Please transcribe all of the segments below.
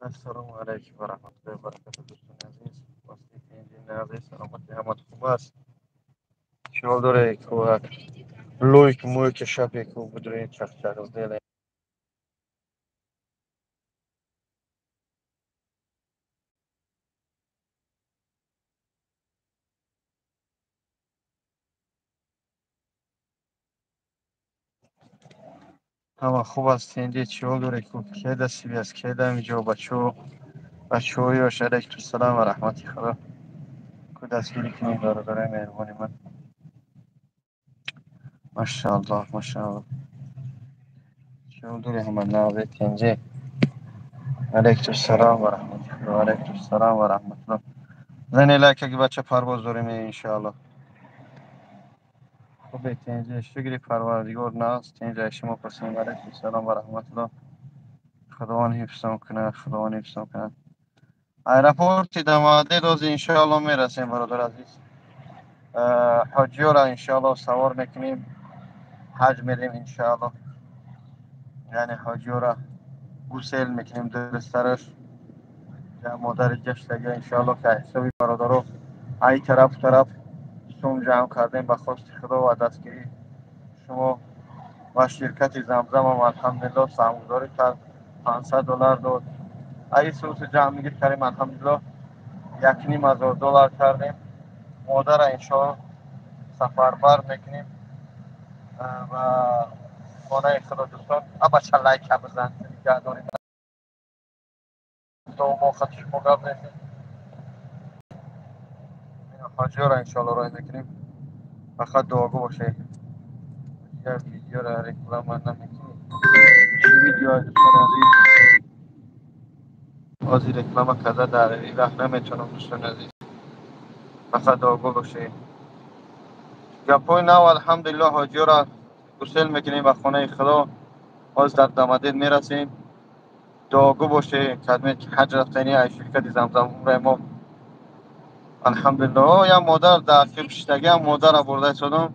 Ассалому алайкум ва раҳматуллоҳи ва баракатуҳ, дӯстони азиз. Васти саломати ҳамат хуб аст. Чӣ ҳол доред? Кӯҳак лойк мойки шапе ку будрои чахчах сделай. Ҳама хуб аст, тинҷӣ чӣ ҳол доред? Ку кеда сивиас, кеда инҷо бачаҳо, бачаҳои ёш. Алайкум салом ва раҳмати Худо. Ку дастгирӣ кунед, бародарои меҳрубони ман. Машааллоҳ, машааллоҳ. Чӣ ҳол доред ҳама нағзе, тинҷӣ? Алайкум салом ва раҳмати Худо, алайкум салом ва раҳматуллоҳ. Зани лайка ки бача парвоз дорем иншааллоҳ. Хубе, тинҷӣ, шукри Парвардигор, нағз, тинҷ ай шумо пурсем. Алайкум салом ва раҳматуллоҳ. Худованд ҳифзтон кунад, Худованд ҳифзтон кунад. Аэропорти Дамадед ҳозир иншааллоҳ мерасем, бародар азиз. Ҳоҷиёро иншааллоҳ савор мекунем, ҳаҷ мерем иншааллоҳ. Яъне ҳоҷиёро гусел мекунем дурусттараш. Модари гаштага иншааллоҳ ки ҳисоби бародаро ай тараф тараф сум ҷамъ кардем ба хости Худо ва дастгирии шумо ва ширкати Замзамам алҳамдулиллоҳ саҳмгузорӣ кард, $500 дод. Ай сумсу ҷамъ мегир кардем, алҳамдулиллоҳ $1,500 кардем. Модарро иншоаллоҳ сафарбар мекунем ва хонаи Худо. Дӯстон, абача лайка бизан, нигаҳ доред то мо хати шумо гап нестем. Ҳоҷиёро иншоаллоҳ роҳӣ мекунем. Фақат дуогӯ бошед. Як видеоро реклама намекунӣ? Чӣ видео, дӯстони азиз? Ҳозир реклама карда дар ин вақт наметавонам, дӯстони азиз. Фақат дуогӯ бошед. Гапҳои нав, алҳамдулиллоҳ, ҳоҷиёро гусел мекунем ба хонаи Худо. Ҳозир дар Дамадед мерасем. Дуогӯ бошед, кадме ки ҳаҷ рафтанӣ ай ширкати Замзам умраи мо. Алҳамдулиллоҳ, як модар дар ақиб шиштагӣ, ҳам модарро бурда истодам.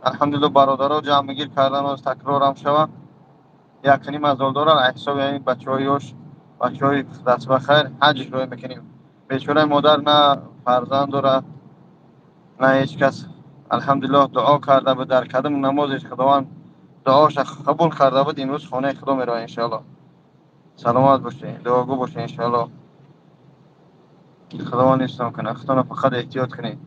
Алҳамдулиллоҳ, бародаро ҷамъгир кардан, ҳоз такрорам шава. 1,500 доллар ай ҳисоби ҳамин бачаҳои ёш, бачаҳои даст ба хайр ҳаҷш роҳӣ мекунем. Бечораи модар на фарзанд дорад, на ҳеҷ кас. Алҳамдулиллоҳ, дуо карда буд, дар кадом намозеш Худованд дуоша қабул карда буд, имрӯз хонаи Худо меравад иншоаллоҳ. Саломат бошед, дуогӯ бошед иншоаллоҳ. Худованд ҳифзтон кунад. Худтонро фақат эҳтиёт кунед.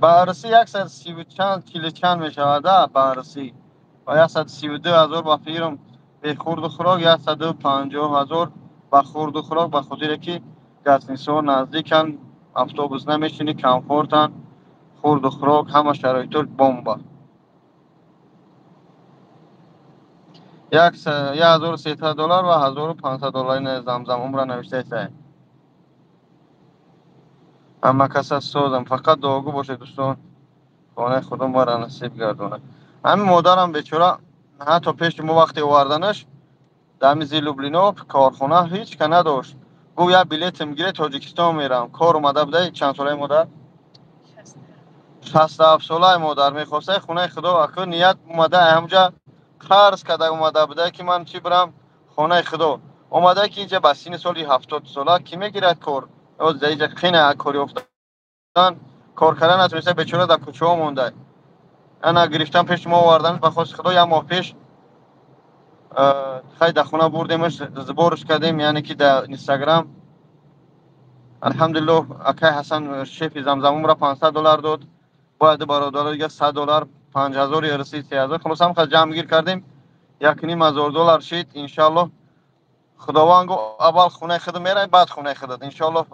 Ба арси 130 чанд, чилу чанд мешавад, ба арси ва 132 000 ба фикрам бехурду хӯрок, 150 000 ба хурду хӯрок, ба хотире ки гостиницаҳо наздиканд, автобус намешинӣ, комфортанд, хурду хӯрок, ҳама шароитҳо бомба. $1300 ва $1500 Замзам умра навиштаеста. Ҳама каса созам, фақат дуогӯ бошед, дӯстон. Хонаи Худо маро насиб гардонад. Ҳамин модарам бечора ҳатто пеши мо вақте оварданаш дар ҳамин зери Люблино корхона ҳеҷ ка надошт. Гуфт, як билетам гире, Тоҷикистон мерам. Кор омада буда. Чанд солаи модар? 67 солаи модар мехоста хонаи Худо. Аку ният омада, ҳамҷа қарз карда омада буда, ки ман чӣ бирам хонаи Худо. Омада ки инҷа ба синни соли 70 сола кӣ мегирад кор? Инҷа қина кор ёфтан, кор кардан натониста, бечора дар кӯчаҳо монда. Ана гирифтан пеши мо овардан, ба хости Худо як моҳ пеш хай дар хона бурдемаш, сборш кардем, яъне ки дар Инстаграм алҳамдулиллоҳ акай Ҳасан шефи Замзамумра $500 дод, бояд бародаро дига $100, 5000 ирси 3000, хулоса ҳам ҷамъгир кардем, $1,500 шид. Иншааллоҳ, Худованд гу аввал хонаи худ мерай, баъд хонаи худат иншоаллоҳ.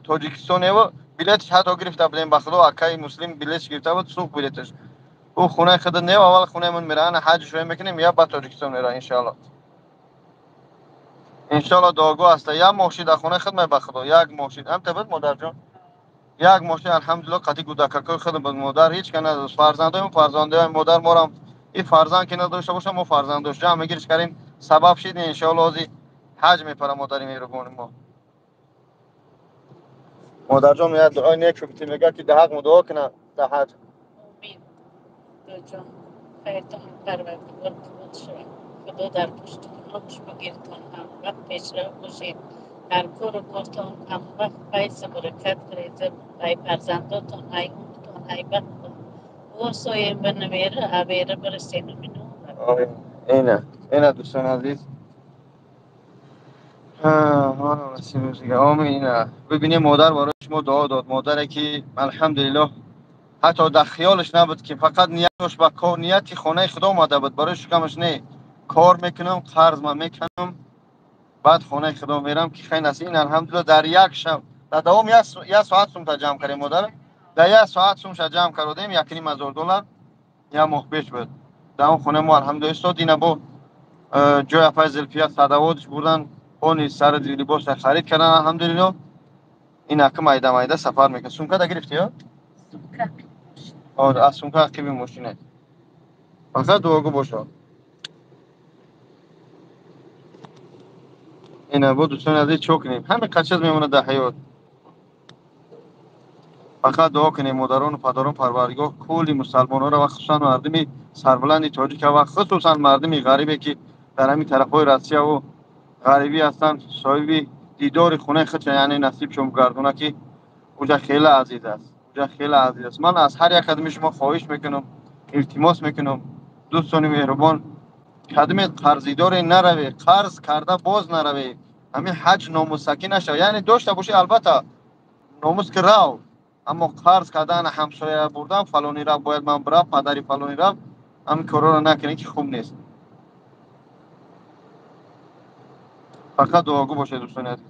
Тоҷикистон ево билетш ҳатто гирифта будем, ба Худо, акаи Муслим билетш гирифта буд, сӯхт билетш. Ӯ хонаи худ не, аввал хонаи ман мера, ана ҳаҷ шоя мекунем, я ба Тоҷикистон мера иншоаллоҳ. Иншоаллоҳ, дуогӯ аста. Як моҳ шид дар хонаи худ май, ба Худо, як моҳ шид. Ҳамта буд модарҷон, як моҳ шид, алҳамдулиллоҳ, қати гудакакои худ буд. Модар ҳеҷ ка надошт, фарзандои фарзандои модар морам и фарзанд ки надошта бошам, мо фарзанд дошт, ҷамъ мегириш кардем, сабаб шид. Иншоаллоҳ, ҳозир ҳаҷ мепара модари меҳрубони мо. Модарҷон, як дуои нек бити, мега ки дар ҳақ мо дуо кунад дар ҳаҷ. Омин, даҷон. Хайртон Парвардигор қабул шавад. Худо дар пушту паноҳ шумо гиртон, ҳамвақт пешрав бошед. Дар кору кортон ҳамвақт файзу баракат реза, ай фарзандотон, ай умртон, ай бахтон. Бо соем ба навера, авера барасену мино. Ина, ина дӯстони азиз. Омин. Ина бибинем, модар барои шумо дуо дод. Модаре ки алҳамдулиллоҳ ҳатто дар хиёлаш набуд, ки фақат нияташ ба кор, нияти хонаи худо омада буд, барои шукамаш не, кор мекунам, қарз ман мекунам, баъд хонаи худо мерам, ки хай насиб. Ин алҳамдулиллоҳ дар як шаб, дар давоми як соат сумта ҷамъ кардем, модар. Дар як соат сумша ҷамъ кардем, 1,5 ҳазор доллар, як моҳ пеш буд. Дар он хонаи мо алҳамдулиллоҳ истод. Ина бо ҷои апаи Зулфия садаводш бурдан, они сари либоса харид кардан, алҳамдулиллоҳ. Ин ака майда майда сафар мекунад. Сумка да гирифтӣ ё? Сумка. Аз сумка ақиби мошина. Фақат дуогӯ бошо. Ина бо дӯстони азиз, чо кунем? Ҳамин қачаз мемонад дар ҳаёт. Фақат дуо кунем, модарону падарон, Парвардигоҳ кулли мусалмононро ва хусусан мардуми сарбаланди тоҷика ва хусусан мардуми ғарибе, ки дар ҳамин тарафҳои Россияву ғарибӣ ҳастанд, соҳиби дидори хонаи худша, яъне насибшон гардона, ки уҷа хеле азиз аст, уҷа хеле азиз аст. Ман аз ҳар як қадами шумо хоҳиш мекунам, илтимос мекунам, дӯстони меҳрубон, кадаме қарзидоре нараве, қарз карда боз нараве. Ҳамин ҳаҷ номусакӣ нашава, яъне дошта бошӣ, албатта, номус ки рав, аммо қарз кардан, ҳамсоя бурдан, фалонӣ рав, бояд ман бирав, падари фалонӣ рав, ҳамин корҳоро накунед, ки хуб нест. Фақат дуогӯ бошед, дӯстони азиз.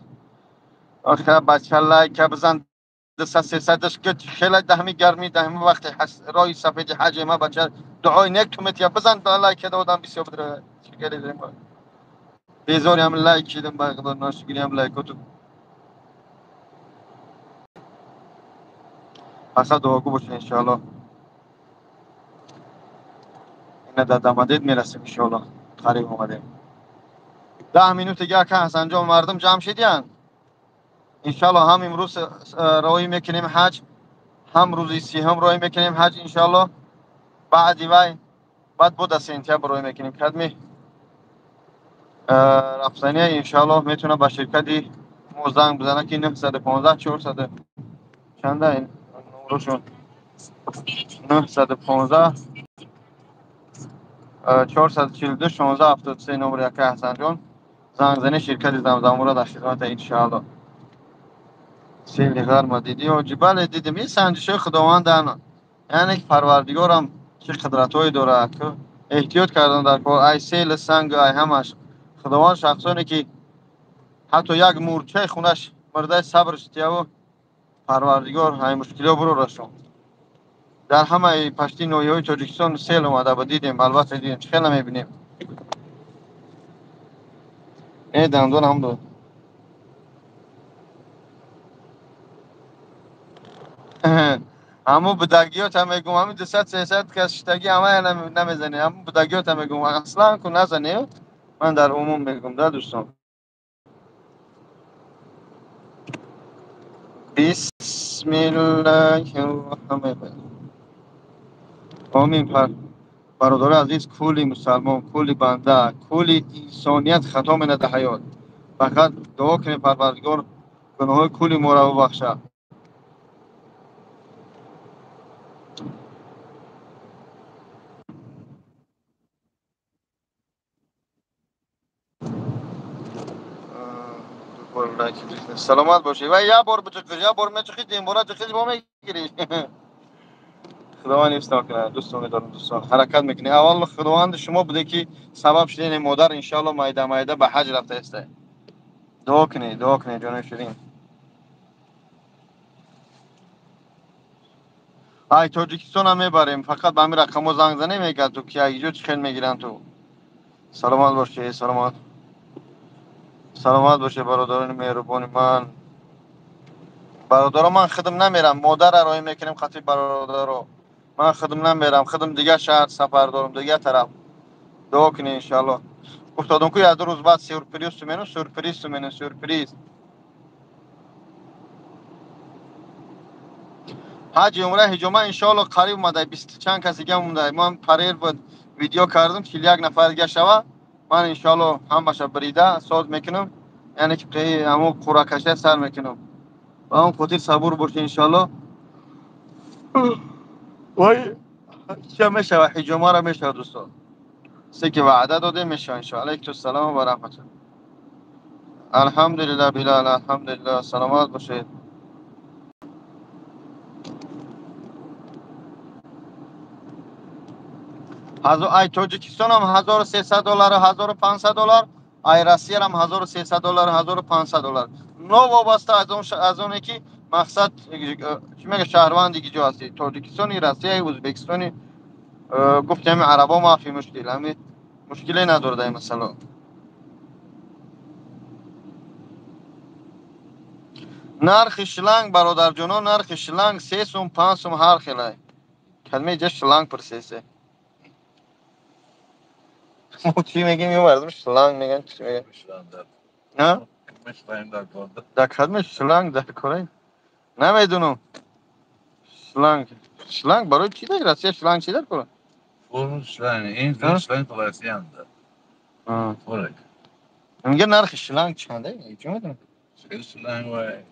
Охи бача, лайка бизан, 200 300-аш ки хеле даҳми гармӣ, даҳми вақти роҳи сафеди ҳаҷ ма, бача, дуои нек ту метия, бизан лайка, додам бисёр бидра. Безори ҳам лайк шидам, ба худо ношукрӣ ҳам лайкоту. Фақат дуогӯ бошед, иншоаллоҳ. Ина дар Дамадед мерасем, иншоаллоҳ, қариб омадем. 10 минут дига, ака Ҳасанҷон, мардум ҷамъ шидиянд. Иншоаллоҳ ҳам имрӯз роҳӣ мекунем ҳаҷ, ҳам рӯзи сиҳум роҳӣ мекунем ҳаҷ, иншоаллоҳ. Баъди вай баъд бо дар сентябр роҳӣ мекунем. Кадми рафтания, иншоаллоҳ, метавона ба ширкати мо занг бизана, ки 915 400 чанда номрошон, 915 442 16 73, номри ака Ҳасанҷон. Занг зани, ширкати Замзамура дар хидмата, иншоаллоҳ. Сели ғарма дидӣ, ҳоҷи? Бале, дидем. Ин санҷишҳои худованданд, яъне ки Парвардигорам чӣ қудратҳое дорад. Эҳтиёт кардан дар кор, ай сели санг, ай ҳамаш. Худованд шахсоне ки ҳатто як мурчаи хунаш мурдаи сабр шитияву, Парвардигор ай мушкилиҳо бурорашон. Дар ҳамаи пашти ноҳияҳои Тоҷикистон сел омада ба дидем, албатта дидем, чӣ хел намебинем? Э, дандон ҳам дод. Ҳамун будагиёта мегум, ҳамин 200 300 кас шитагӣ ҳамая намезанӣ. Ҳамун будагиёта мегум, аслан ку назанӣ. Ман дар умум мегум да, дӯстон. Бисмиллаҳи. Омин. Бародари азиз, кулли мусалмон, кулли банда, кулли инсоният хато менада ҳаёт. Фақат дуо кунем, Парвардигор гуноҳои кулли моро бубахшад. Саломат бошед. Ва як бор биҷиқиш, як бор меҷиқи, дембора ҷиқиш бо мегирӣ. Худованд ҳифз кунад. Дӯстон медорам, дӯстон, ҳаракат мекунем. Аввал Худованд шумо буде, ки сабаб шудем, модар иншоалло майда майда ба ҳаҷ рафта иста. Дуо кунед, дуо кунед, ҷонои ширин. Ай Тоҷикистонам мебарем, фақат ба ҳамин рақамҳо занг занем, мегӯяд ту ки иҷо чӣ хел мегиранд ту. Саломат бошед, саломат, саломат бошед, бародарони меҳрубони ман. Бародаро, ман худам намерам, модарра роҳӣ мекунем хати бародаро. Ман худам намерам, худам дигар шаҳр сафар дорам, дигар тараф. Дуо кунед, иншоалло. Гуфтодам ку, як ду рӯз баъд сюрприз мену, сюрприз мену, сюрприз. Ҳаҷи умра ҳиҷома иншоалло қариб омада, 20 чанд кас дига монда. Ман парер буд видео кардам, 41 нафар дига шава. Ман иншоалло ҳамаша бирида соз мекунам. Яъне ки ҳамон қуракаша сар мекунам. Ба он хотир сабур бошед иншоалло. Вой ча мешава, ҳиҷомаро мешава дӯстон. Се ки ваъда додем мешава иншоалло. Алайкум ассалом ва раҳматуллоҳ. Алҳамдулиллаҳ Билал, алҳамдулиллаҳ, саломат бошед. Ай Тоҷикистон ҳам 1300 доллар, 1500 доллар, ай Россия ҳам 1300 доллар, 1500 доллар. Новобаста аз оне ки мақсад чӣ мега шаҳрванди ки ҷо ҳастӣ, Тоҷикистони, Россияи, Ӯзбекистони, гуфти ҳами арабо мафи мушкил, ҳами мушкиле надорад ай масъала. Нархи шланг бародарҷоно, нархи шланг 3 сум, 5 сум ҳар хелай. Калимаи ҷа шланг пурсесе. Мо чӣ мегем, ё мардум шланг меган, чӣ меган? Ҳа? Дар кадме шланг дар кора? Намедунам. Шланг. Шланг барои чӣ дар Россия шланг чӣ дар кора? Форм шланг, ин шланг Россиянда. Форек. Мега нархи шланг чанда? Чӣ медонам? Шланг вай.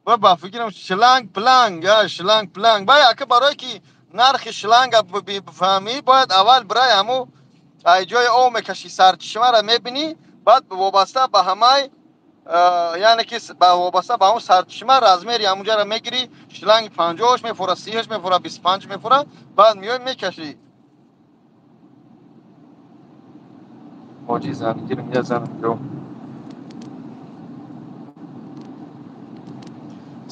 Ба фикрам шланг планг, шланг планг. Бай ака барои ки нархи шланга бифаҳмӣ, бояд аввал бирай ҳаму ай ҷои об мекашӣ, сарчашмаро мебинӣ, баъд вобаста ба ҳамай, яъне ки вобаста ба ҳамун сарчашма размери ҳамунҷаро мегирӣ, шланги 50 мефура, 30 мефура, 25 мефура, баъд меои мекашӣ. Ҳоҷи зангирм, я занам ҷо.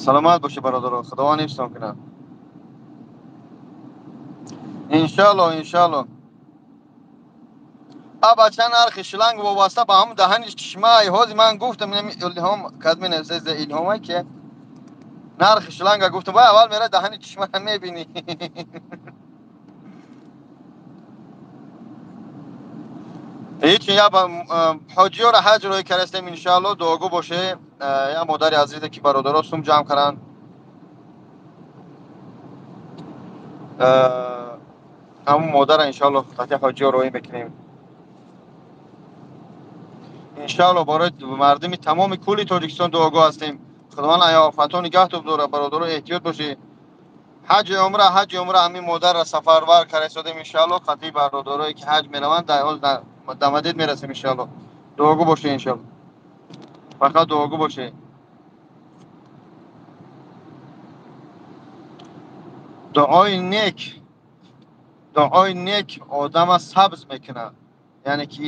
Саломат бошед бародарон, Худованд ҳифзтон кунад. Иншоалло, иншоалло. А бача нархи шланг вобаста ба ҳамун даҳани чишмаи ҳози ман гуфтам, илҳом кадми нависезе илҳома ки нархи шланга гуфтам, бай аввал мера даҳани чишмаро мебинӣ. Ҳеҷ я ба ҳоҷиёро ҳаҷ рӯй кардастем иншоалло, дуогӯ боше. Я модари азизе ки бародаро сум ҷамъ карданд. Ҳамун модарро иншоалло қатъи ҳоҷиё роҳӣ мекунем. Иншоалло барои мардуми тамоми кулли Тоҷикистон дуогӯ ҳастем. Худованд ай офатҳо нигаҳтон дорад, бародаро эҳтиёт бошед. Ҳаҷи умра, ҳаҷи умра ҳамин модарро сафарбар карда иншоалло, қатъи бародарое ки ҳаҷ мераванд, дамадид мерасем иншоалло. Дуогӯ бошед иншоалло. Фақат дуогӯ бошед. Дуои нек, дуои нек одама сабз мекунад. Яъне ки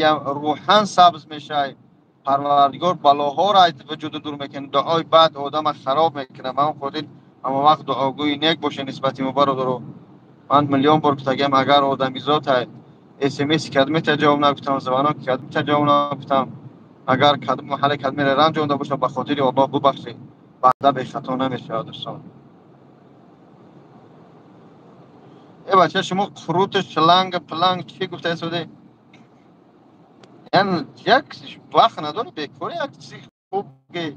рӯҳан сабз мешавад. Парвардигор балоҳоро аз вуҷуду дур мекунад. Дуои бад одама хароб мекунад. Ба он хотир ҳама вақт дуогӯи нек бошед нисбати мо бародаро. Ман миллион бор гуфтагиам, агар одамизод смс кадмета ҷавоб нагуфтам, звонок кадмета ҷавоб нагуфтам, агар кадом маҳалле кадмеро ранҷонда бошам, ба хотири Аллоҳ бубахшед. Банда бехато намешавад дӯстон. Э бача, шумо қуруту шланг планг чӣ гуфта истоде? Яъне як вақт надори бекорӣ, як чизи хуб ге.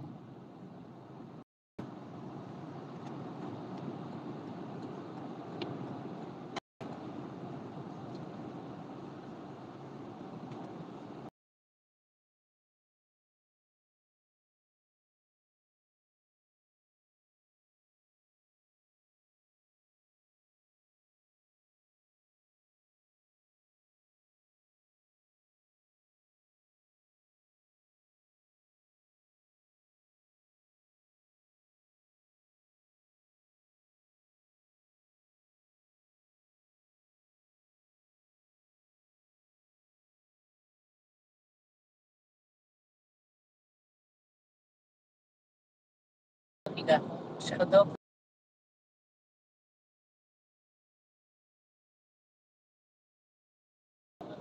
нигаҳбон боша. Худо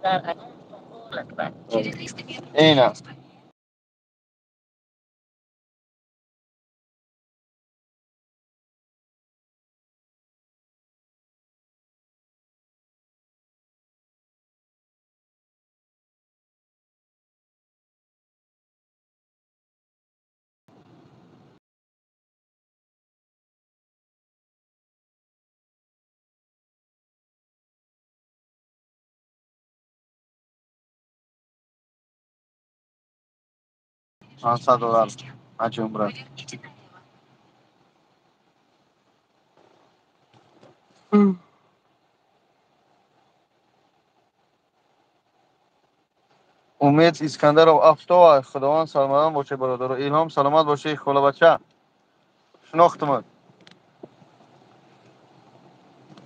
дар Ина. $500 ҳаҷи умра. Умед Искандаров Афтова, Худованд саломат боше бародаро. Илҳом саломат боше хола бача. Шинохтумад.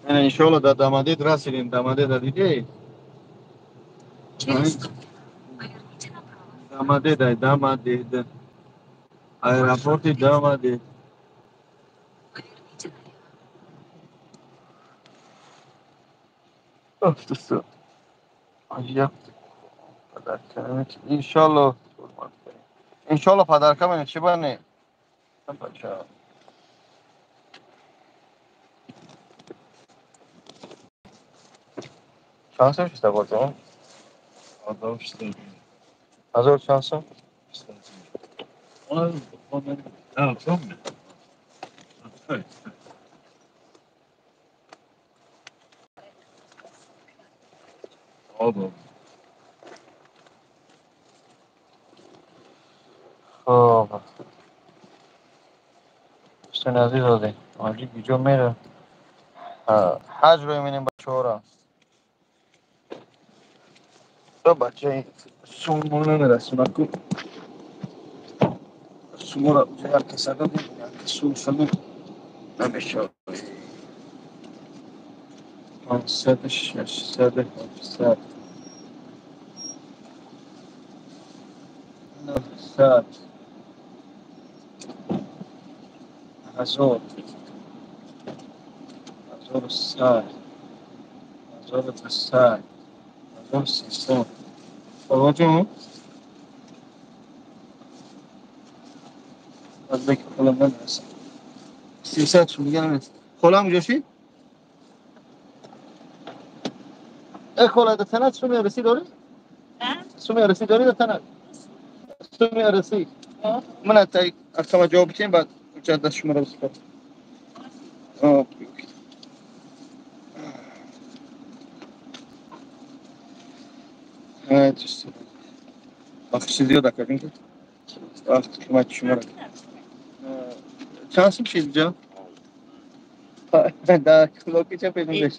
Ина иншоалло дар Дамадид расидем. Дамадида дидей? Дамадид, ай Дамадид. Аэропорти Дамадид. Афтусу. Аҷаб. Иншоалло иншоалло падарка мене чӣ бане? Бача. Чанд сом шуд бозон? Ҳазор чанд сом? Хоб. Дӯстони азиз, оде ҳоҷи гиҷо мера? Ҳаҷ ро мебинем бачаҳоро. То бачаи суммо намерасонад ку. Сумморо уҷа як каса додем, як сум шуд намешавад. 500, 600, 700, 900, 1000, 1100, 1200, 1300. Бобоҷон, аз беки холам намерасад. 300 шум дига намерасад. Холам куҷо шид? Э хола, да танат суми арасӣ дорӣ? Суми арасӣ дорӣ да танат? Суми арасӣ. Ман аксама ҷавоб битем, баъд даст шуморо бисупорам. Бахши зиёд акардем ки вақт қимати шуморо. Чанд сум шид ҷо? Дар клоки ча педум беш?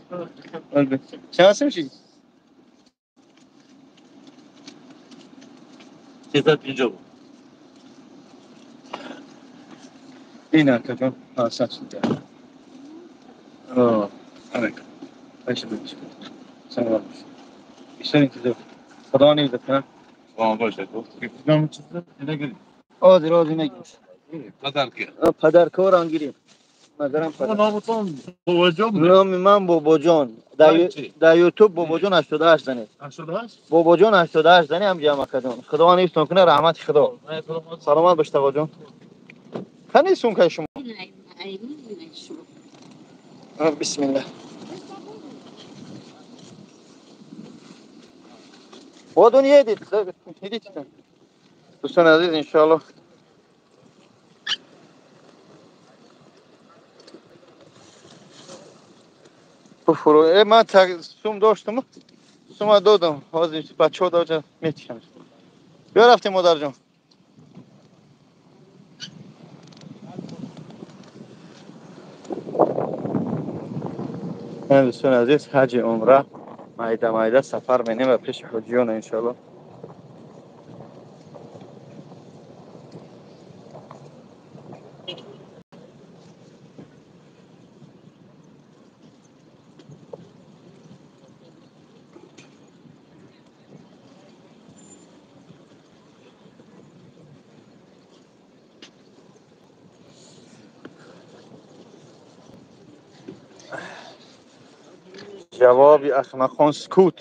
Чанд сум шид? 350. Ин акаҷон 500 шуд. Алейкум. Саломат бошед. Бисёр интизор. Худо ниҳзат кунад. Саломат бошед. Ҳозир, ҳозир мегирем. Падарка. Падаркаро гирем. Назарам падар. Номатон Бобоҷон? Номи ман Бобоҷон. Дар Ютуб Бобоҷон 88 занед. 88? Бобоҷон 88 занед ҳам ҷамъ акаҷон. Худованд ҳифзтон кунад, раҳмати Худо. Саломат бошед тағоҷон. Кани сумкаи шумо? Бисмиллаҳ. Вот он едет. Идите там. Дӯстони азиз, иншоалло буфуро. Э ман сум доштам, сума додам. Ҳозир бачаҳо даҷа метишам. Биё рафтем, модарҷон. Дӯстони азиз, ҳаҷи умра майда майда сафар менем ва пеши ҳоҷиёна иншоалло. Ҷавоби ахмақон сукут.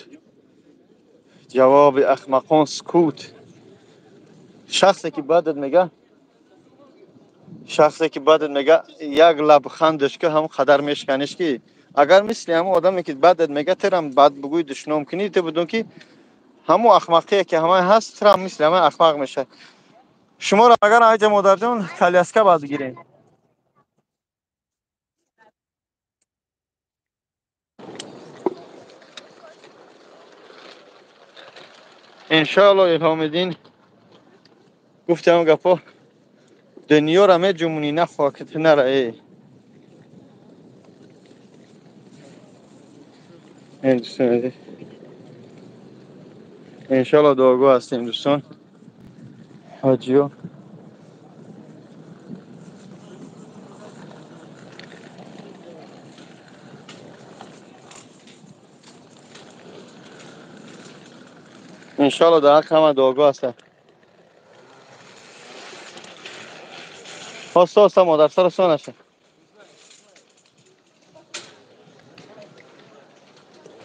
Ҷавоби ахмақон сукут. Шахсе ки бадат мега, шахсе ки бадат мега, як лабхандаш ки ҳам қадар мешканиш ки агар мисли ҳамон одаме ки бадат мега, терам бад бугӯй, душном кунӣ, ту бидон ки ҳамон ахмақие ки ҳамаи ҳаст, терам мисли ҳамаи ахмақ мешавад. Шуморо агар айҷа модарҷон коляска бад гирем. Иншоалло Илҳомиддин Гуфтам гапо дунёра меҷумунӣ нахоҳ ки ту нара э. Дӯстони азиз, иншоалло дуогӯ ҳастем дӯстон. Ҳоҷиё иншоалло дар ҳаққи ҳама дуогӯ ҳастанд. Оста оста модар, сар наша.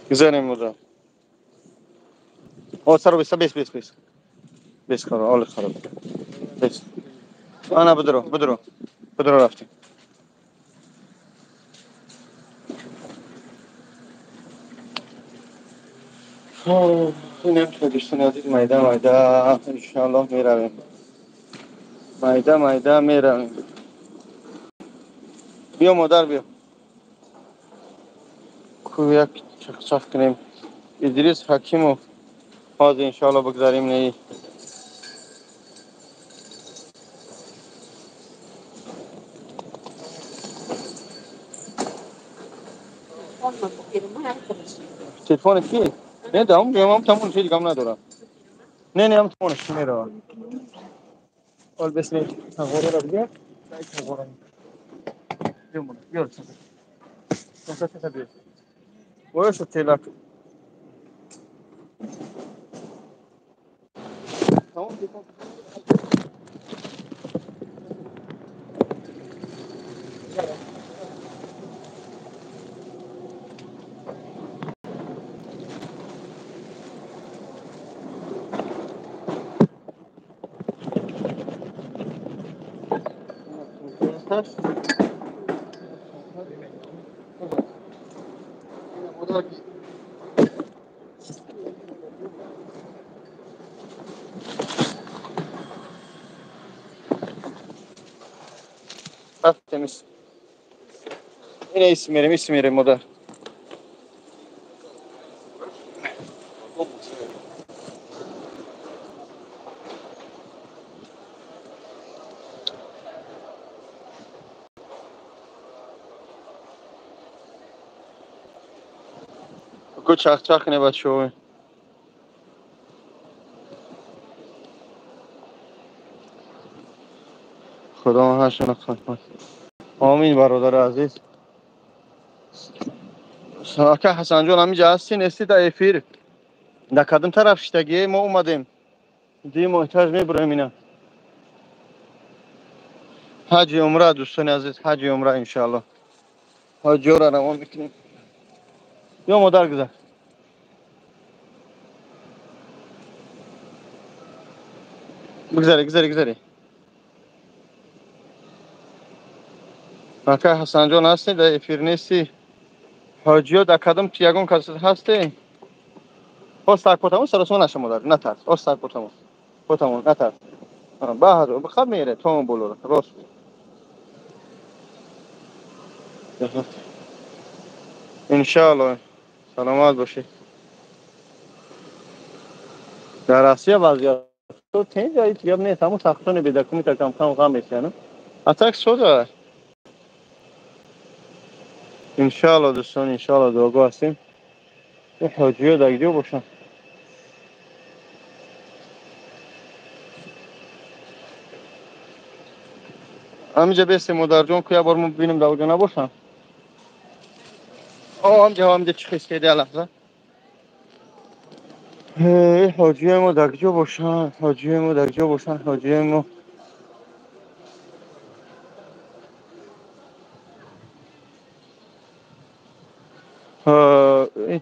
Гузарем модар. О, сар бес, бес, бес, бес. Бес хароб, оли хароб. Бес. Ана бидро, бидро. Бидро рафтем. Инам дӯстони азиз, майда майда иншоаллоҳ меравем. Майда майда меравем. Биё модар, биё. Ку як чақчақ кунем. Идрис Ҳакимов ҳозир иншоаллоҳ бигзарем неи. Телефони ки? Не, да, ам тамон чизи гам надорам. Не, не, ам тамонаш мерава. Ол бес не, тағора бигир. Дай тағора. Биё модар, биё. Тоса тоса биё. Оё шуд телак. Тамом телефон. Temiz. Yine isim vereyim, isim vereyim o da. Ку чах-чах не бачо. Худо ҳашона хатмат. Омин бародар азиз. Ака Ҳасанҷон ҳаминҷа ҳастӣ нестӣ дар эфир? Дар кадом тараф шиштагӣ? Мо омадем. Дим этаж мебуроем ина. Ҳаҷи умра дӯстони азиз, ҳаҷи умра иншоаллоҳ. Ҳаҷиёро равон мекунем. Ё модар гузар. Бигзаре, гузаре, гузаре. Ака Ҳасанҷон ҳастӣ дар эфир нестӣ? Ҳоҷиё дар кадом ягон кас ҳастӣ? Оз так потамон саросима наша модар, натарс. Оз так потамон. Потамон, натарс. Баҳр, бихаб мере, то боло рост. Иншоаллоҳ саломат бошед. Дар Россия вазъият то тенҷа ҳеҷ гап нест, ҳамон сахтони бедокумента кам кам ғам мешаванд. А так сода. Иншоаллоҳ дӯстон, иншоаллоҳ дуогӯ ҳастем. Ин ҳоҷиё дар куҷо бошанд? Ҳаминҷа бестем модарҷон, ку як бор мо бибинем дар оҷо набошанд. О, ҳамҷа, ҳамҷа чӣ хистеди лаҳза. Ҳоҷиёи мо дар куҷо бошанд? Ҳоҷиёи мо дар куҷо бошанд? Ҳоҷиёи мо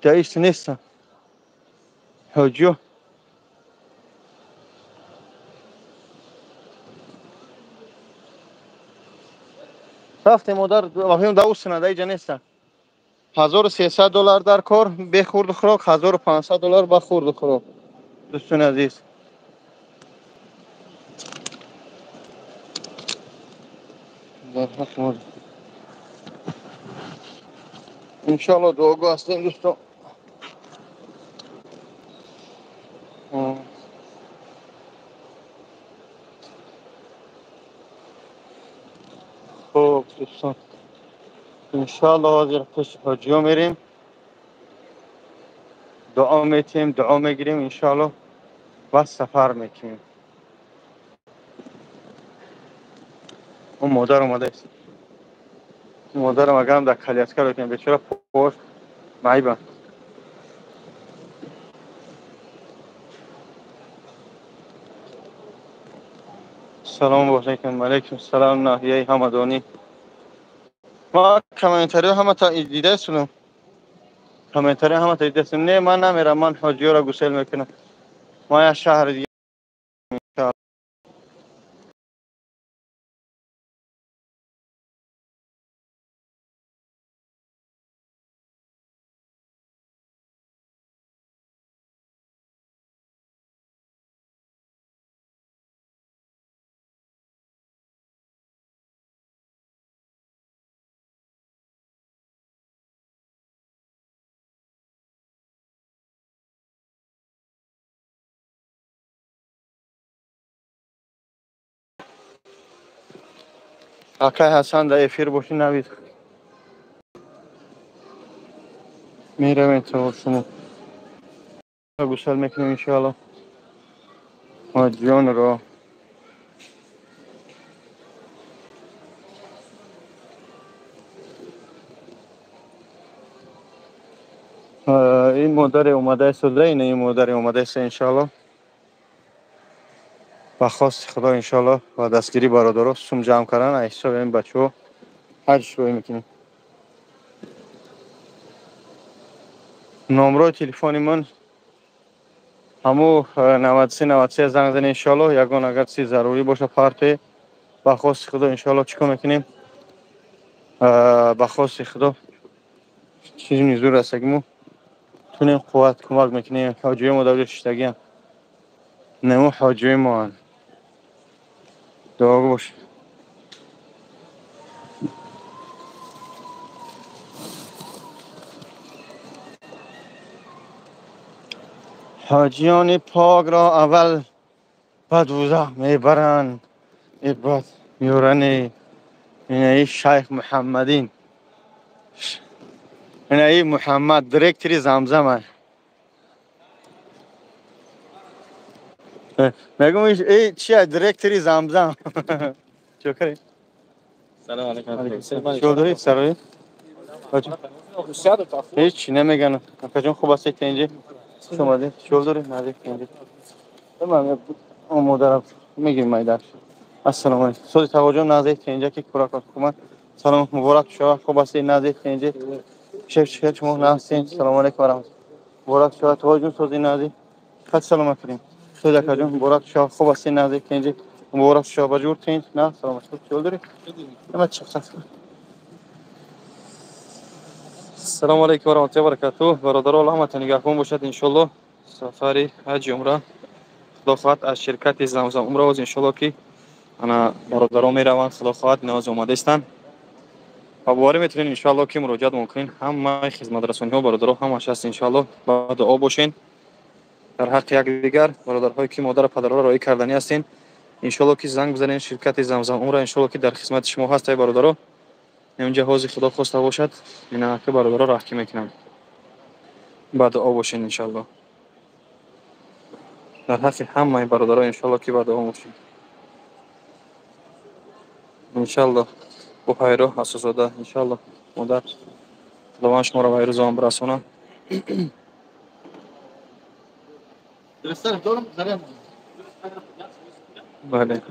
дар ист нестанд. Ҳоҷиё рафтем модар, вақте дар устана, дар иҷа нестанд. $1300 дар кор бе хурду хӯрок, $1500 ба хурду хӯрок. Дӯстони азиз, дар ҳақ мо иншоаллоҳ дуогӯ ҳастем дӯстон. Дӯстон, иншоалло ҳозир пеши ҳоҷиё мерем, дуо метиҳем, дуо мегирем иншоалло ва сафар мекунем. Он модар омадааст. Модарам агарам дар коляска рокем, бечора пош маъибам. Салому алайкум. Алайкум салом. Ноҳияи Ҳамадонӣ. Ма комментариҳо ҳамата дидаистунам. Комментариҳо ҳамата дидаистум. Не, ман намерам, ман ҳоҷиёро гусел мекунам. Ман як шаҳри дига. Акай Ҳасан, дар эфир бошӣ, навид. Меравем то шумо гусел мекунем иншоалло ҳоҷиёнро. Ин модаре омадааст, ина ин модаре омадааст иншоалло. Ба хости Худо иншоалло ва дастгирии бародаро сум ҷамъ кардан, аз ҳисоби ин бачаҳо ҳаҷ шурӯъ мекунем. Номрои телефони ман ҳаму 93 93, занг занед иншоалло. Ягон агар чизи зарурӣ боша, партое, ба хости Худо иншоалло чӣ кор мекунем? Ба хости Худо чизи зур аст, мо тунем қувват кӯмак мекунем. Ҳоҷиёи мо дар ҷо шиштагиам, нему ҳоҷиёи моанд. Дуогӯ бош. Ҳоҷиёни покро аввал ба дӯзах мебаранд, баъд меёранд. Инаи шайх Муҳаммадин, инаи Муҳаммад, директори Замзама. Мегум, эй, чия, директори Замзам чӣ кари? Салом алейкум. Чӣ дорӣ, сарои? Ҳеҷ намеган. Акаҷон, хуб ҳастед? Тенҷи, хуш омадед. Чӣ дорӣ, наздик тенҷи? Модарам мегирим майдар. Ассалому алейкум. Сози тағоҷон, наздик тенҷа ки кӯракот хубанд. Салом, муборак шава. Хуб ҳастед, наздик тенҷи? Шеф шеф, шумо наҳстен. Салому алейкум ва раҳматуллоҳ. Муборак шава, тағоҷон, сози наздик. Хат саломат кунем. Соз акаҷон, муборак шава. Хуб ҳастед, наздик тенҷи? Муборак шава, ба ҷур тенҷ на саломат. Чӣ дорӣ? Ама чӣ? Салому алейкум ва раҳматуллоҳи ва баракатуҳ. Бародаро, Аллоҳ ҳаматон нигаҳбон бошад иншоаллоҳ. Сафари ҳаҷи умра худо хоҳад аз ширкати Замзам умра оз иншоаллоҳ ки ана бародарон мераванд, худо хоҳад ниёз омадаистанд. Ва боварӣ метавонед иншоаллоҳ ки муроҷиат мумкин, ҳамаи хизматрасониҳо, бародаро, ҳамаш ҳаст иншоаллоҳ. Ба дуо бошен дар ҳаққи якдигар. Бародарҳое ки модару падарро роҳӣ карданӣ ҳастен, иншоаллоҳ ки занг бизанед, ширкати Замзам умра иншоаллоҳ ки дар хизмати шумо ҳаст. Ай бародаро, инҷа ҳозир худо хоста бошад, инаки бародаро раҳкӣ мекунам. Ба дуо бошен иншоаллоҳ дар ҳаққи ҳамаи бародаро, иншоаллоҳ ки ба дуо бошед иншоаллоҳ. Буҳайро Асозода, иншоаллоҳ, модар, худованд шуморо ба рӯзон бирасонад. Бале,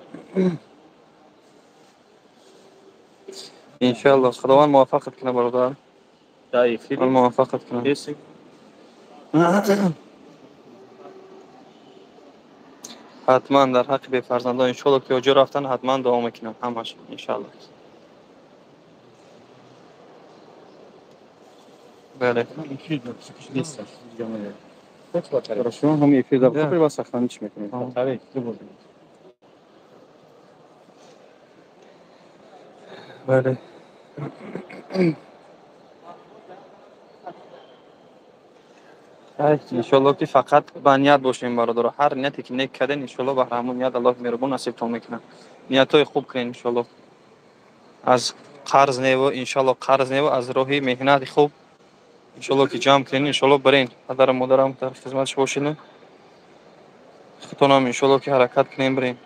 иншоаллоҳ, худованд муваффақат кунад, бародар, муваффақат кунад. Ҳатман дар ҳаққи бефарзандон иншоаллоҳ ки ҳоҷиё рафтан, ҳатман дуо мекунам ҳамаш иншоаллоҳ. Бале. Хорошо, ҳам эфир дар ва сахнани чӣ мекунем? Бале. Иншоаллоҳ ки фақат ба ният бошем, бародаро. Ҳар нияте ки нек кардем, иншоаллоҳ ба ҳамон ният Аллоҳ меҳрубон насибтон мекунад. Ниятҳои хуб кунед иншоаллоҳ. Аз Қарз неву, иншалло қарз неву, аз роҳи меҳнати хуб иншалло ки ҷамъ кунед, иншалло барен. Падару модарам дар хизматш бошед. Худтонам иншалло ки ҳаракат кунем барен.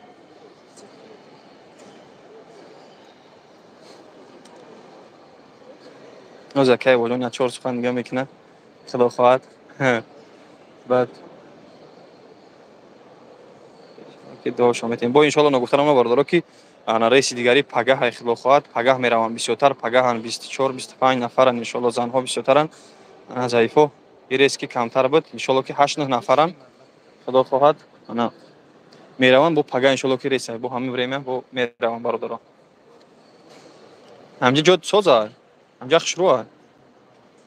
Оз акай боҷон як чор сухан дига мекунад. Худо хоҳад. Баъд ки дуошон метем. Бо иншалло ногуфтанам бародаро ки ана рейси дигари пагаҳ худо хоҳад, пагаҳ мераванд бисёртар, пагаҳан 24 25 нафаран иншалло, занҳо бисёртаран. Ана заифо ин рейс ки камтар буд, иншалло ки 8 9 нафаран худо хоҳад ана мераванд бо пагаҳ иншалло ки рейс бо ҳамин время бо мераванд бародаро. Ҳамҷа ҷо соза, ҳамҷа хушрӯа.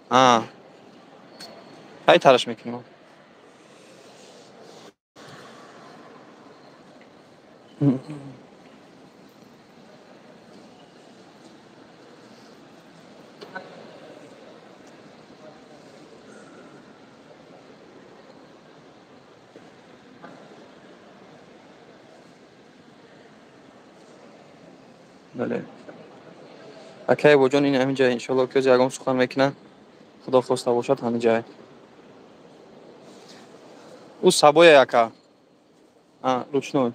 А. Ҳай тараш мекунем. Бале. Акай боҷон ин ҳамин ҷай иншалло ки ягон сухан мекунад, худо хоста бошад ҳамин ҷай. Ӯ сабоя яка. А, ручной.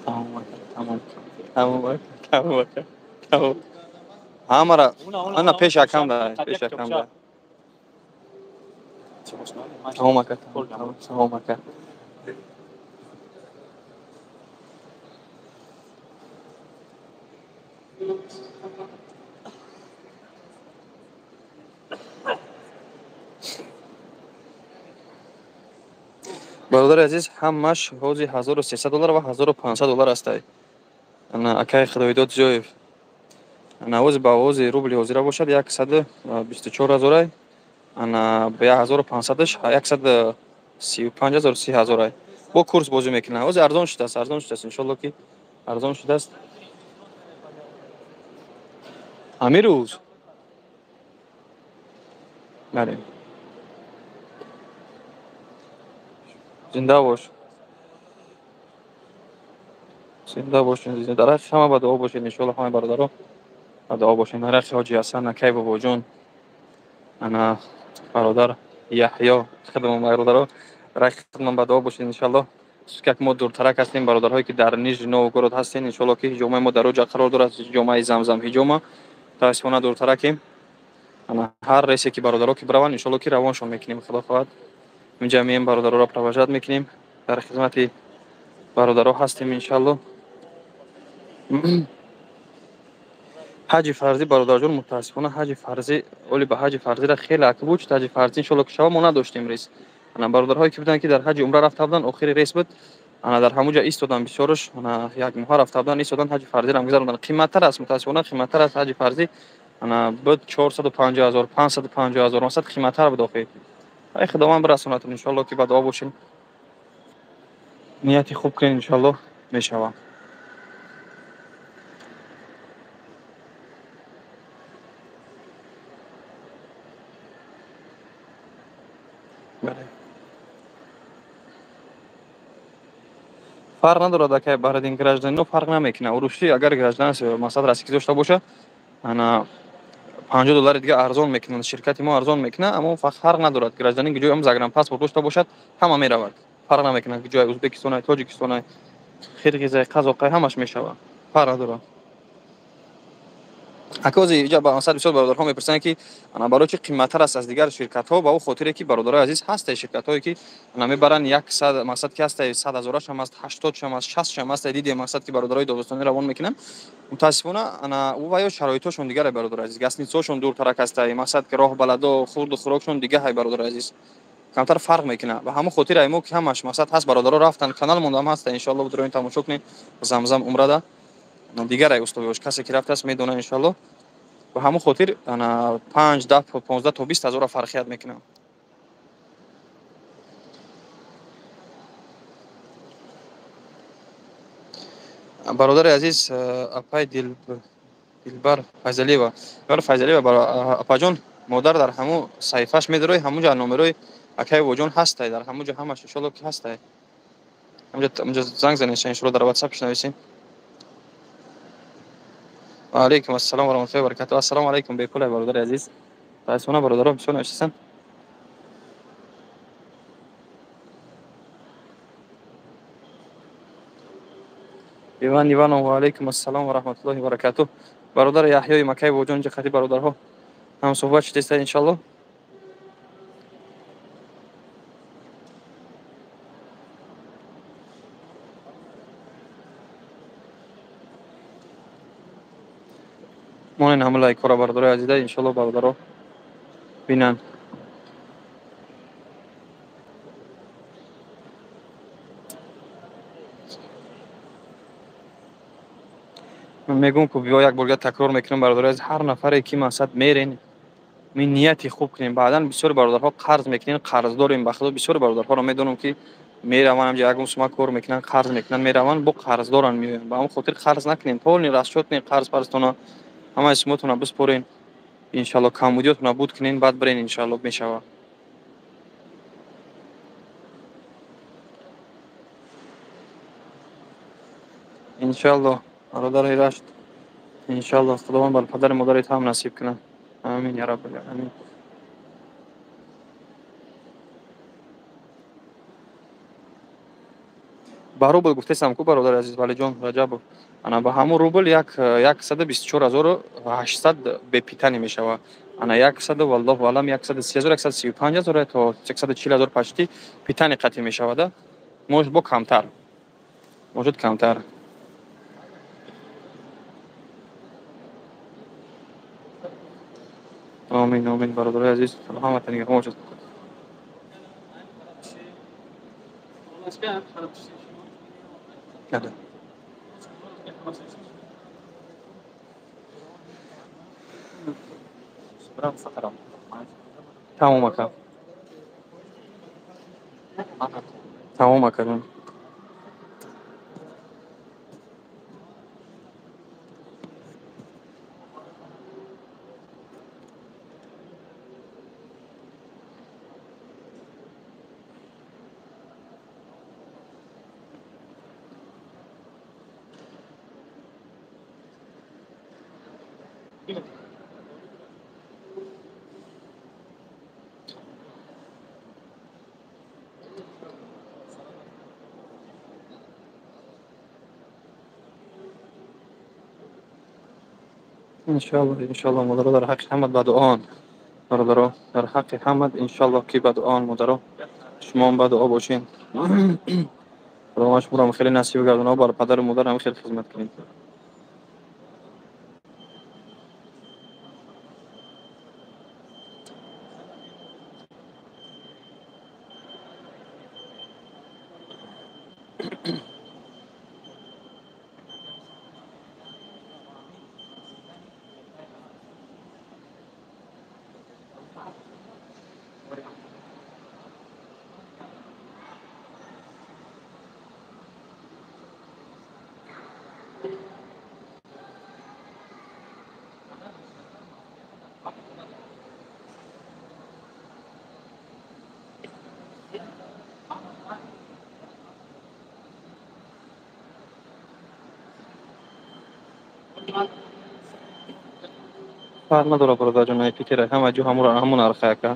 Тамом ака, тамом. Тамом ака, тамом ака. Тамом. Ҳамара ана пеш акам да, пеш акам да. Тамом ака, тамом, тамом ака. Бародари азиз, ҳамаш ҳози 1300 доллар ва 1500 доллар астай. Ана акай Худоидод Зиёев. Ана ҳози ба овози рубли ҳозира бошад 124 ҳазорай. Ана ба 1500-ш 135 ҳазор 30 ҳазорай. Бо курс бозӣ мекунад. Ҳози арзон шудааст, арзон шудааст. Иншолло ки арзон шудааст. Ҳамин рӯз. Бале. Зинда бош. Зинда бошед, зинда. Дар ҳаққи ҳама ба дуо бошед, иншолло ҳамаи бародаро ба дуо бошед. Дар ҳаққи ҳоҷи Ҳасан, акай бобоҷон, ана бародар Яҳё, хидмат бародаро, дар ҳаққи хидмат ба дуо бошед иншолло. Как мо дуртарак ҳастем, бародарҳое ки дар Нижний Новгород ҳастен, иншолло ки ҳиҷомаи мо дар оҷа қарор дорад, ҳиҷомаи Замзам ҳиҷома. Мутаассифона дуртаракем. Ана ҳар рейсе ки бародаро ки бираванд, иншолло ки равоншон мекунем, худо хоҳад. Инҷа меем бародароро провожат мекунем, дар хизмати бародаро ҳастем иншалло. Ҳаҷи фарзӣ бародарҷон, мутаассифона ҳаҷи фарзӣ, оли ба ҳаҷи фарзиро хеле акб буд, ҳаҷи фарзӣ иншолло ки шава мо надоштем рейс. Ана бародарҳое ки буданд ки дар ҳаҷи умра рафта буданд, охири рейс буд, ана дар ҳамуҷа истодан бисёрш, ана як моҳа рафта буданд, истодан ҳаҷи фарзиро ҳам гузаронданд. Қиматтар аст, мутаассифона қиматтар аст ҳаҷи фарзӣ. Ана буд 450 ҳазор, 550 ҳазор, масалан қиматтар буд охир. Ай худованд бирасонатон иншолло ки ба дуо бошем. Нияти хуб кунед иншолло мешавад. Бале. Фарқ надорад акай Баҳриддин гражданино фарқ намекунад. Уруши агар гражданство масалан расики дошта бошад, ана 50 доллари дига арзон мекунанд, ширкати мо арзон мекунад, аммо фарқ надорад. Гражданин ҷои ҳам загранпаспорт дошта бошад, ҳама меравад. Фарқ намекунад ҷои Ӯзбекистон, Тоҷикистон, Қирғизия, Қазоқай ҳамаш мешавад. Фарқ надорад. Акози иҷа ба масалан бисёр бародарҳо мепурсанд ки ана барои чи қиматтар аст аз дигар ширкатҳо, ба ӯ хотире ки бародарои азиз ҳастанд ширкатҳое ки ана мебаранд 100 мақсад ки ҳастанд 100 ҳазораш ҳам аст, 80 ҳам аст, 60 ҳам аст, дидем мақсад ки бародарои Додостонӣ равон мекунанд. Мутаассифона ана ӯ ва ё шароитҳошон дигар ай бародарои азиз, гастницҳошон дуртарак ҳастанд, мақсад ки роҳ баладо, хурду хӯрокшон дига ай бародарои азиз. Камтар фарқ мекунад. Ба ҳамон хотир ай мо ки ҳамаш мақсад ҳаст бародаро рафтан, канал мондам ҳаст, иншоалло бидроин тамошо кунед Замзам умрада. Дигар ай условиёш касе ки рафтааст медонад иншоалло. Ба ҳамон хотир ана 5, 10, 15 то 20 ҳазора фарқият мекунад. Бародари азиз, апай Дилбар Файзалиева. Дилбар Файзалиева, апаҷон, модар дар ҳамон саҳифааш медарои, ҳамон ҷо номерои акай воҷон ҳастай, дар ҳамон ҷо ҳамаш иншоалло ки ҳастай. Ҳамон ҷо занг занед, иншоалло дар WhatsApp нависем. Алейкум ассалом ва раҳматуллоҳи ва баракатуҳ. Ассалому алайкум бепул бародари азиз. Таассуфона бародарон бисёр навиштасан. Иван Иванов, ва алайкум ассалом ва раҳматуллоҳи ва баракатуҳ. Бародар Яҳёи Макаев боҷон ҷиҳати бародарҳо ҳам суҳбат шудеста иншаллоҳ. Монен ҳама лайкҳоро бародарои азиза, иншаллоҳ бародаро бинанд. Мегӯм ку биё як борга такрор мекунам бародарои азиз, ҳар нафаре ки мақсад мерен, ми нияти хуб кунем. Баъдан бисёр бародарҳо қарз мекунен, қарздорем ба худо. Бисёр бародарҳоро медонам ки мераванд ҳамҷа ягон сума кор мекунанд, қарз мекунанд, мераванд, бо қарздоран меоянд. Ба ҳамон хотир қарз накунем, полни расчёт кунем қарз парзтона, ҳамаи суматона биспорен, иншаллоҳ камбудиётона буд кунен, баъд бирен иншаллоҳ мешавад. Иншаллоҳ бародари Рашд, иншаллоҳ Худованд бар падари модари ту ҳам насиб кунад. Амин я раббал аламин. Ба рубл гуфтесам ку бародари азиз Валиҷон Раҷабов. Ана ба ҳамун рубл 124 800 бепитани мешавад. Ана 100, валлоҳу алам, 130 000, 135 000 то 140 000 почти питани қатъӣ мешавад. Может бо камтар. Может камтар. Амин, амин бародари азиз. Ҳаматон нигаҳбон бошед. Бале. Тамом ака. Тамом ака. Иншаллоҳ, иншаллоҳ модаро дар ҳаққи ҳамат ба дуоан. Бародаро дар ҳаққи ҳамат иншаллоҳ ки ба дуоан модаро. Шумоам ба дуо бошед. Худованд шуморо хеле насиб гардонад, бар падару модар ҳам хеле хизмат кунед. Фарқ надорад бародарҷон, Питера ҳама ҷо ҳамон арха ака.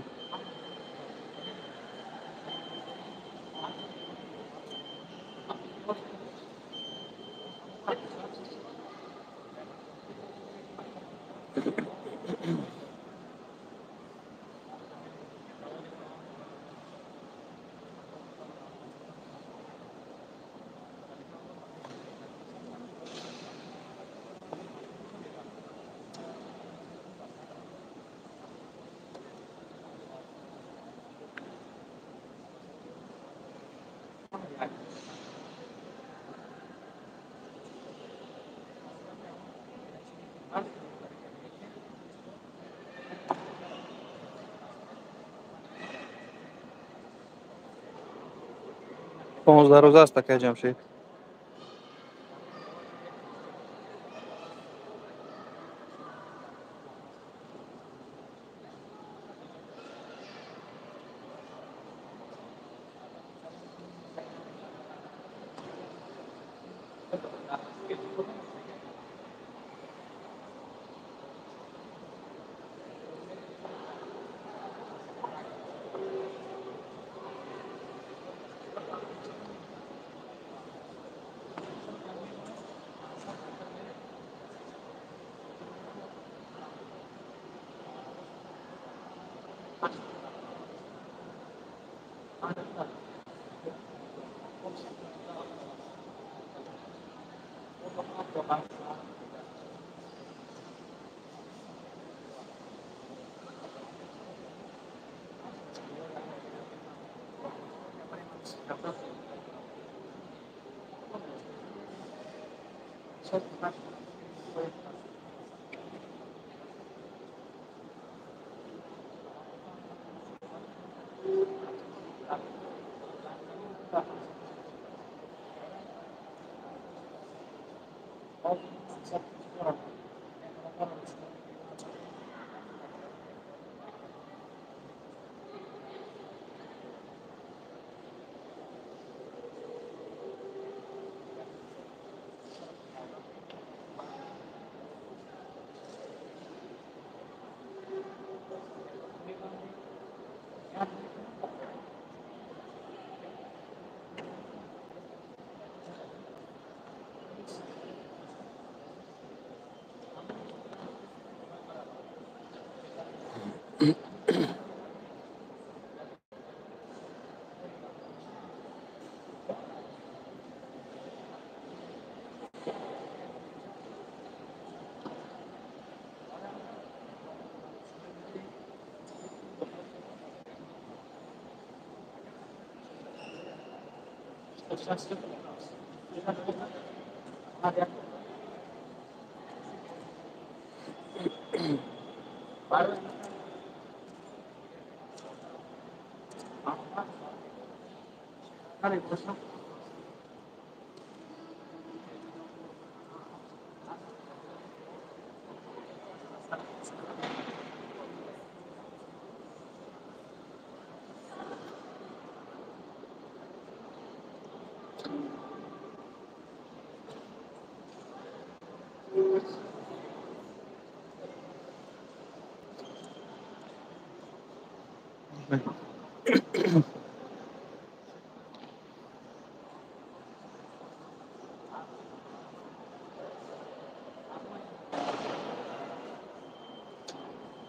15 рӯза аст акай Ҷамшед.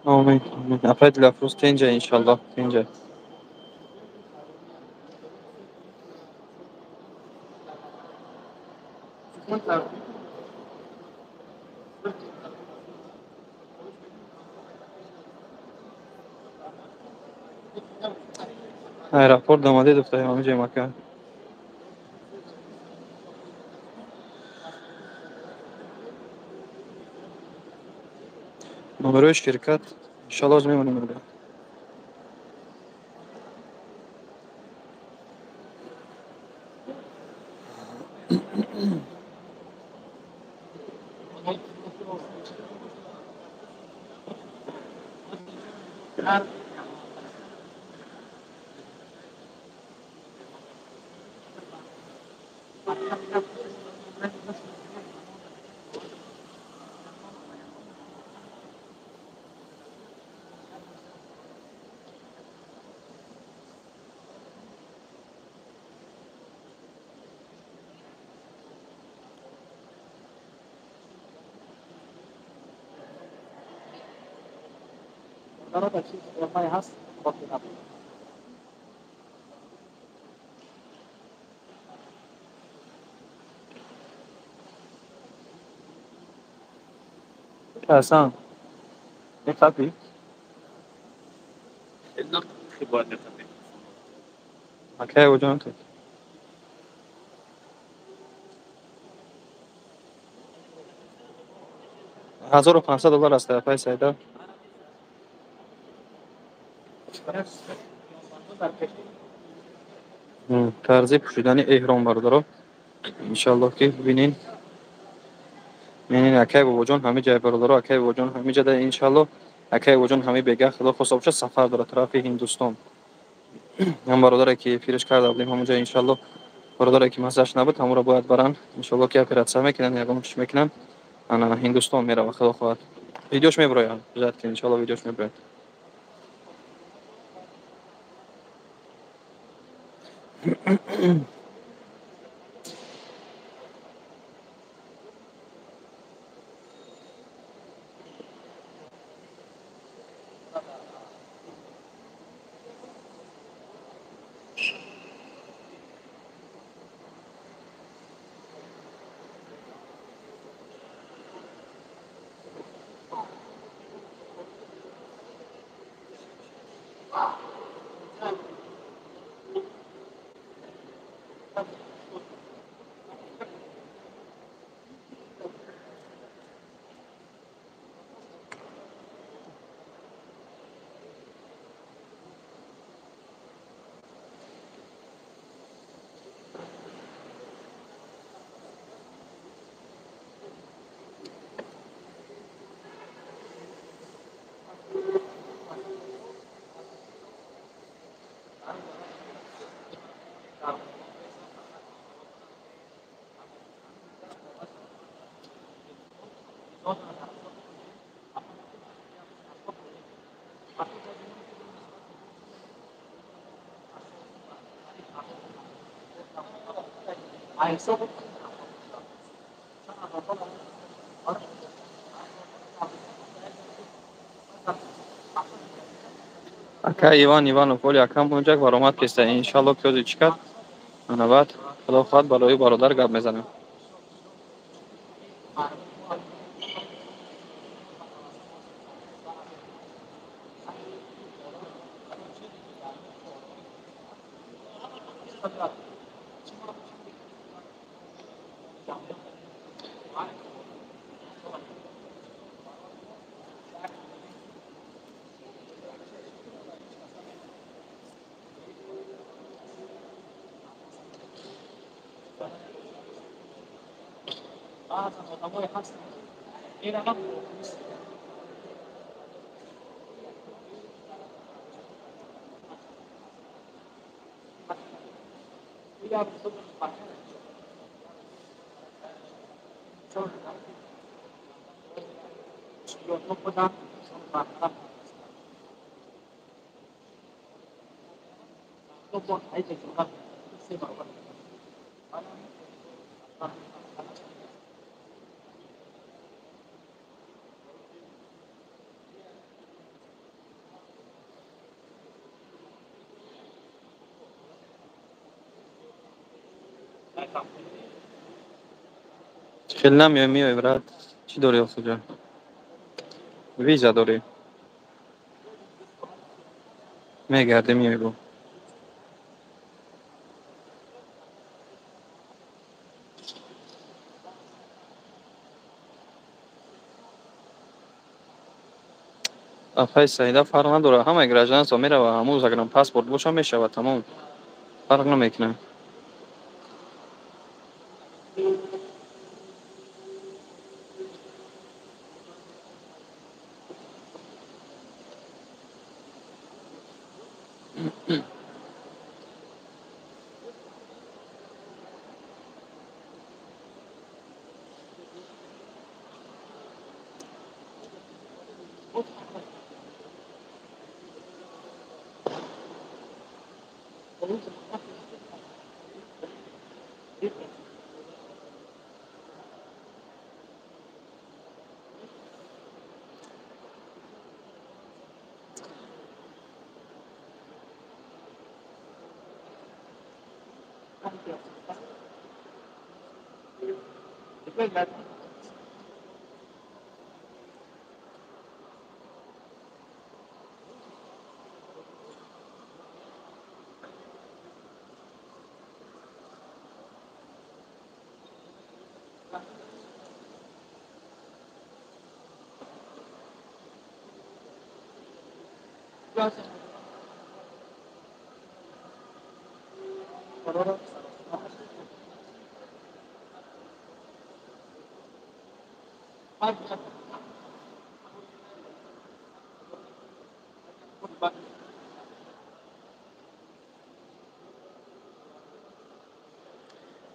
Омин. Апай Дилафрӯз, тинҷа, иншаллоҳ, тинҷа. Аэропорт Домодедово ҳамаҷои Макка. Номерои ширкат иншаллоҳ мемонем. Ҳасан, мехапӣ? Акай оҷон ту. $1500 аст, апай Сайда. Тарзи пӯшидани эҳром, бародаро, иншаллоҳ ки бибинен. Менин акай бобоҷон ҳами ҷай, бародаро, акай бобоҷон ҳами ҷада, иншаллоҳ. Акай бобоҷон ҳами бега, худо хоста бошад, сафар дорад тарафи Ҳиндустон. Ҳам бародаре ки эфирш карда будем ҳамонҷа, иншаллоҳ, бародаре ки маззаш набуд, ҳамонро бояд баранд, иншаллоҳ ки оператсия мекунанд, ягон чиз мекунанд, ана Ҳиндустон мерава, худо хоҳад. Видеош мебирояд, жад ки иншаллоҳ видеош мебирояд. Ака Иван Иванов, оли акам унҷак баромад кеста. Иншалло ки ҳозир чӣ кард? Ана баъд худо хоҳад барои бародар гап мезанем. Хеле намеои, меои, брат. Чӣ дорӣ охуҷа? Виза дорӣ. Мегардӣ, меои бо. Апай Саида фарқ надорад. Ҳамаи гражданство мерава, ҳамун загранпаспорт боша мешавад, тамом. Фарқ намекунад.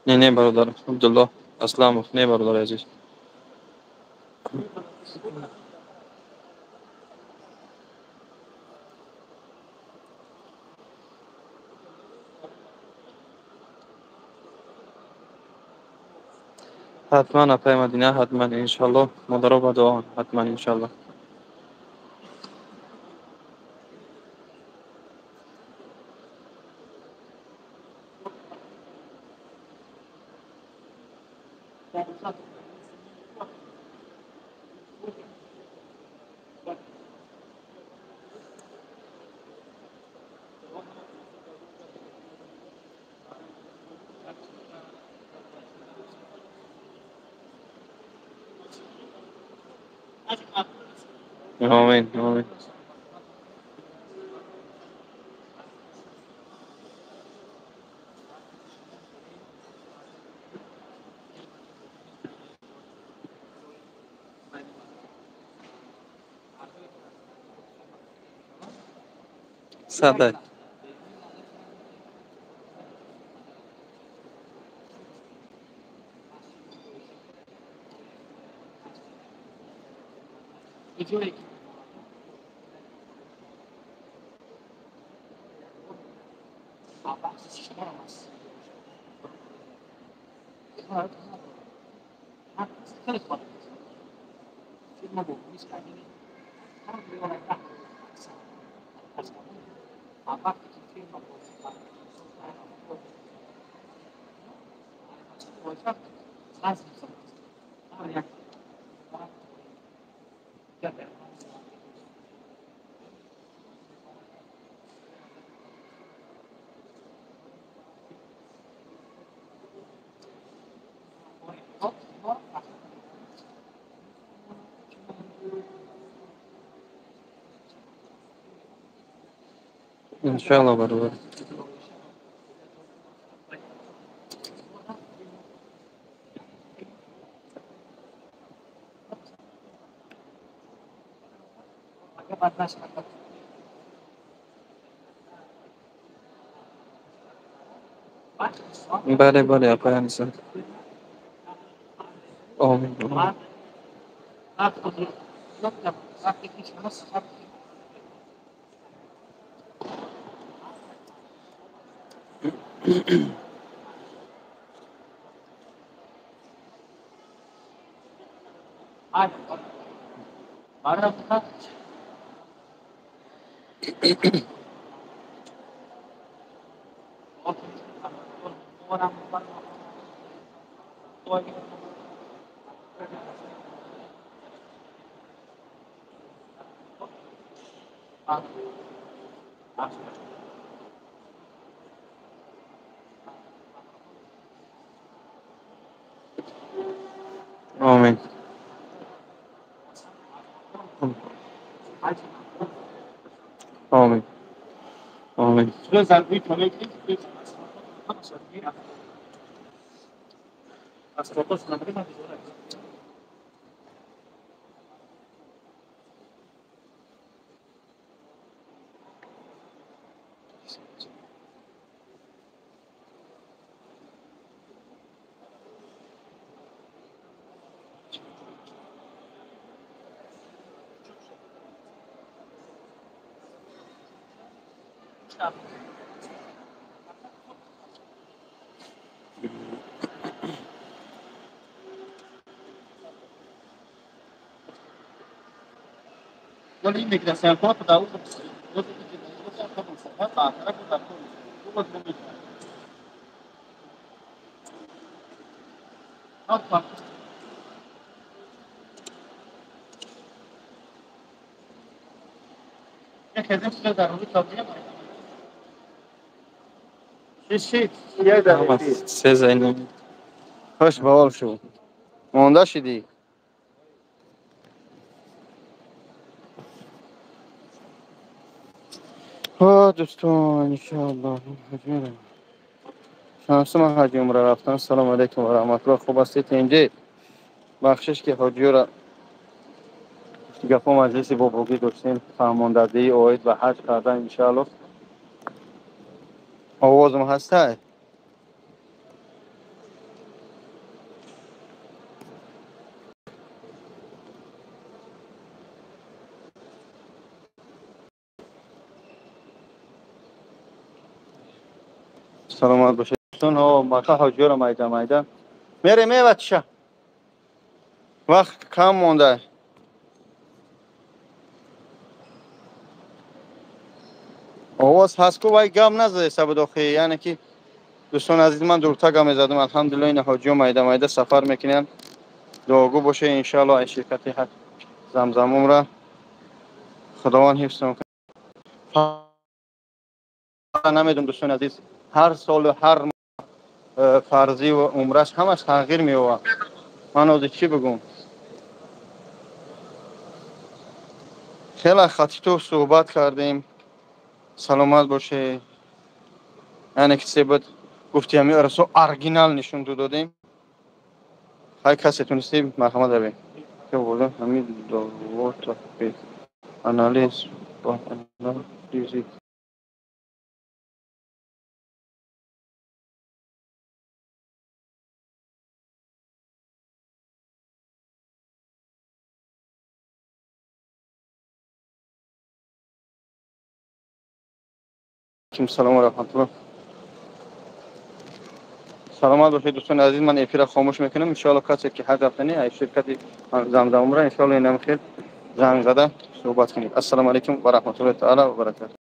Не, не, бародар Абдулло Асламов, не, бародари азиз. Ҳатман, апай Мадина, ҳатман, иншалло. Модаро ба дуо, ҳатман, иншалло. Омин, омин. Садай. Иншалло, бародар. Бале, бале, апай Аниса. Омин, омин. Омин. Омин. Омин. Хуш ба ҳол шуд. Монда шидӣ? Дӯстон, иншоаллоҳ шанси ман ҳаҷи умра рафтан. Салому алайкум ва раҳматуллоҳ. Хуб ҳастед, инҷи? Бахшиш ки ҳоҷиёра гапо маҷлиси бобогӣ доштем, фаҳмондадии оид ба ҳаҷ кардан, иншоаллоҳ. Овозам ҳастай? Саломат бошед дӯстон. Мака ҳоҷиёра майда майда мерем, э бача, вақт кам монда. Овоз ҳаст ку, вай гап назадаеса буд охи, яъне ки дӯстони азиз, ман дурта гап мезадам. Алҳамдулилло, ина ҳоҷиё майда майда сафар мекунанд. Дуогӯ боше, иншоалло, ай ширкати Замзам умра Худованд ҳифзтон кунад. Намедонам, дӯстони азиз, ҳар солу ҳар фарзӣ ва умраш ҳамаш тағйир меёбад. Ман ҳозир чӣ бигӯм? Хеле хати ту суҳбат кардем. Саломат боше. Яъне ки се буд гуфти ҳами арсо оригинал нишон ту додем. Ҳай касе тунисти марҳамат равем. Ки оварда ҳами довота анализ ба анализи. Салом ва раҳматуллоҳ. Саломат бошед, дӯстони азиз. Ман эфира хомӯш мекунам. Иншоалло, касе ки ҳаҷ рафтани аз ширкати Замзам Умра, иншоалло, инам хел занг зада суҳбат кунед. Ассалому алайкум ва раҳматуллоҳи таала ва баракатуҳ.